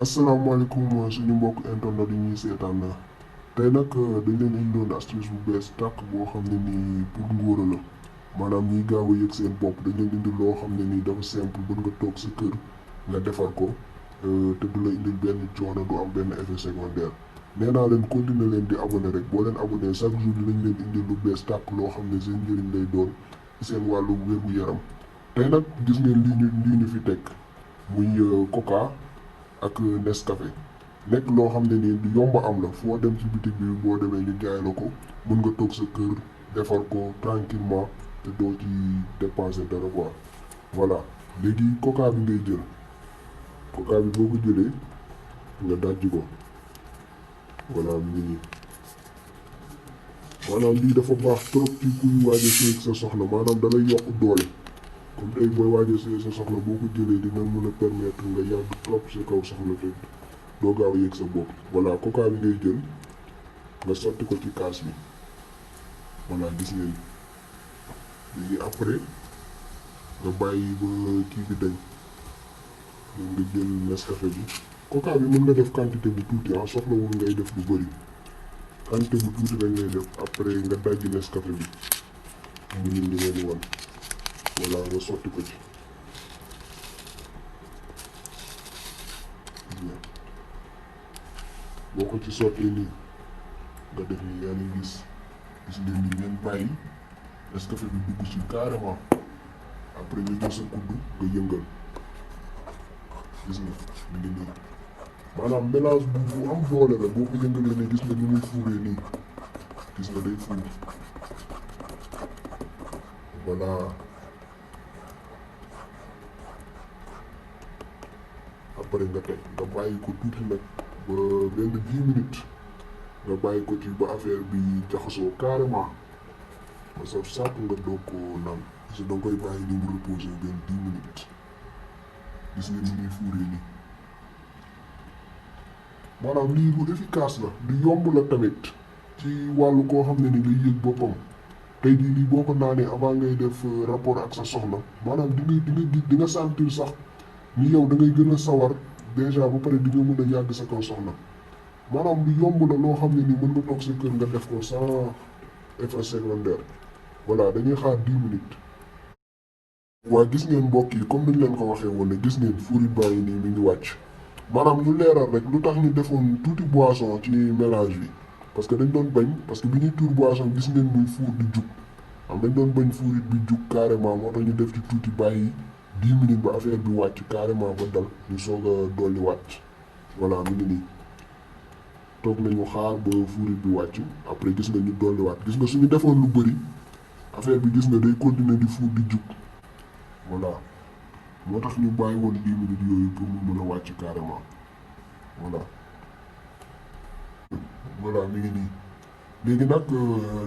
asalaamaaleykum suñu mbokk internet yi ñuy seetaan na tey nag dañ leen indiloon astuce bu bees tàq boo xam ne nii pour ngóora la maanaam ñiy gaaw a yëg seen bopp dañ leen indil loo xam ne nii dafa simple mën nga toog sa kër nga defar ko te du la indil benn coono du am benn effet secondaire nee naa leen continuer leen di abonné rek boo leen abonné chaque jour dinañ leen indil lu bees tàq loo xam ne seen njëriñ lay doon ci seen wàllu wér-gu-yaram tey nag gis ngeen lii ñu fi teg muy coca ak Nescafé nekk loo xam ne nii du yomb am la foo dem ci bitig bi boo demee ñu jaay la ko mën nga toog sa kër defar ko tranquillement te doo ci dépenser dara quoi voilà léegi coca bi ngay jël coca bi boo ko jëlee nga dajji ko voilà mu ngi nii maanaam lii dafa baax trop ci kuy waaj a sëy ak sa soxna maanaam dalay yokk doole comme tey booy waaj a sëy sa soxla boo ko jëlee dina mën a permettre nga yàgg trop sa kaw soxla te doo gaaw a yëg sa bopp voilà coca bi ngay jël nga sotti ko ci kaas bi voilà gis ngeen léegi après nga bàyyi ba kii bi dañ nga jël Nescafé bi coca bi mën nga def quantité bu tuuti soxlawul ngay def lu bëri quantité bu tuuti lañ lay def après nga dajji Nescafé bi mu ngi li leen wan voilà nga sotti ko ci boo ko ci sottee nii nga def ni yaa ngi gis ngeen ni ngeen bàyyi Nescafé bi dugg ci carrément après nga jël sa kuddu nga yëngal gis nga mi ngi nii maanaam mélange bu am doole la boo ko yëngalee ne gis nga ni muy fuuree nii gis nga day fuur voilà après nga teg nga bàyyi ko tuuti nag ba benn 10 minutes nga bàyyi ko ci ba affaire bi jaxasoo carrément ba saf sàpp nga doog ko naan parce que danga koy bàyyi ni mu reposé benn 10 minutes gis nga ni muy fuuree nii maanaam lii lu efficace la lu yomb la tamit ci wàllu koo xam ne ni day yëg boppam tey jii lii boo ko naanee avant ngay def rapport ak sa soxna maanaam di nga sentir sax ni yow da ngay gën a sawar déjà ba pare di nga mën a yàgg sa kaw soxna maanaam lu yomb la loo xam ne ni mën nga toog sa kër nga def ko sans effet secondaire voilà dañuy xaar 10 minutes. waa gis ngeen mbokk yi comme ni ñu leen ko waxee woon ne gis ngeen furit baa ngi nii mi ngi wàcc maanaam ñu leeral rek lu tax ñu defoon tuuti boisson ci mélange bi parce que dañ doon bañ parce que bi ñuy tuur boisson gis ngeen muy fuur di jug dañ doon bañ furit bi jug carrément moo tax ñu def ci tuuti bàyyi 10 minutes ba affaire bi wàcc carrément ba dal ñu soog a dolli wàcc voilà mu ngi nii toog nañu xaar ba furit bi wàcc après gis nga ñu dolli waat gis nga suñu defoon lu bëri affaire bi gis nga day continuer di fuur di jug voilà moo tax ñu bàyyi woon 10 minutes yooyu pour mu mën a wàcc carrément voilà mi ngi nii léegi nag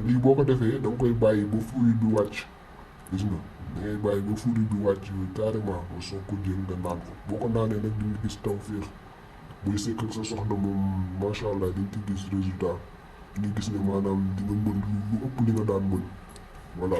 lii boo ko defee da nga koy bàyyi ba furit bi wàcc gis nga da ngay bàyyi ba furit bi wàcc carrément ba soo ko jël nga naan ko boo ko naanee nag di nga gis tawfeex buy sekk ak sa soxna moom macha allah di nga ci gis résultat di nga gis ne maanaam di nga mën lu ëpp li nga daan mën voilà.